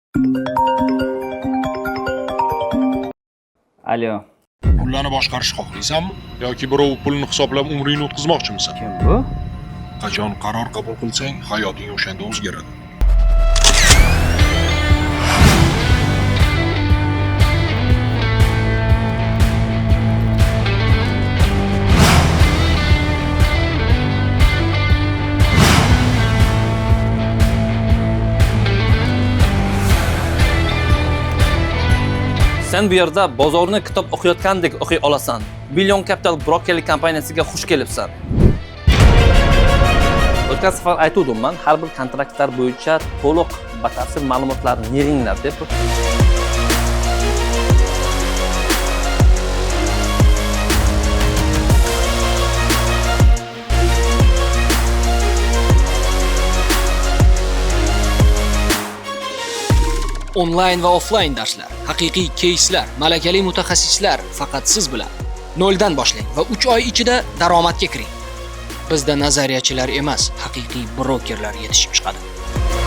Alo, Pullarni boshqarishni xohlaysanmi yoki birov pulni hisoblab umringni o'tkazmoqchimisan? Kim bu? Qachon qaror qabul qilsang, hayoting o'shanda o'zgaradi. Sen bu yerda bozorni kitob o'qiyotgandek o'qiy olasan. Billion Capital brokerlik kompaniyasiga xush kelibsan. O'tgan safar aytuvdim man, har bir kontraktlar bo'yicha to'liq batafsil ma'lumotlarni yig'inglar deb. Onlayn va offlayn darslar, haqiqiy keyslar, malakali mutaxassislar faqat siz bilan. Noldan boshlang va 3 oy ichida daromadga kiring. Bizda nazariyachilar emas, haqiqiy brokerlar yetishib chiqadi.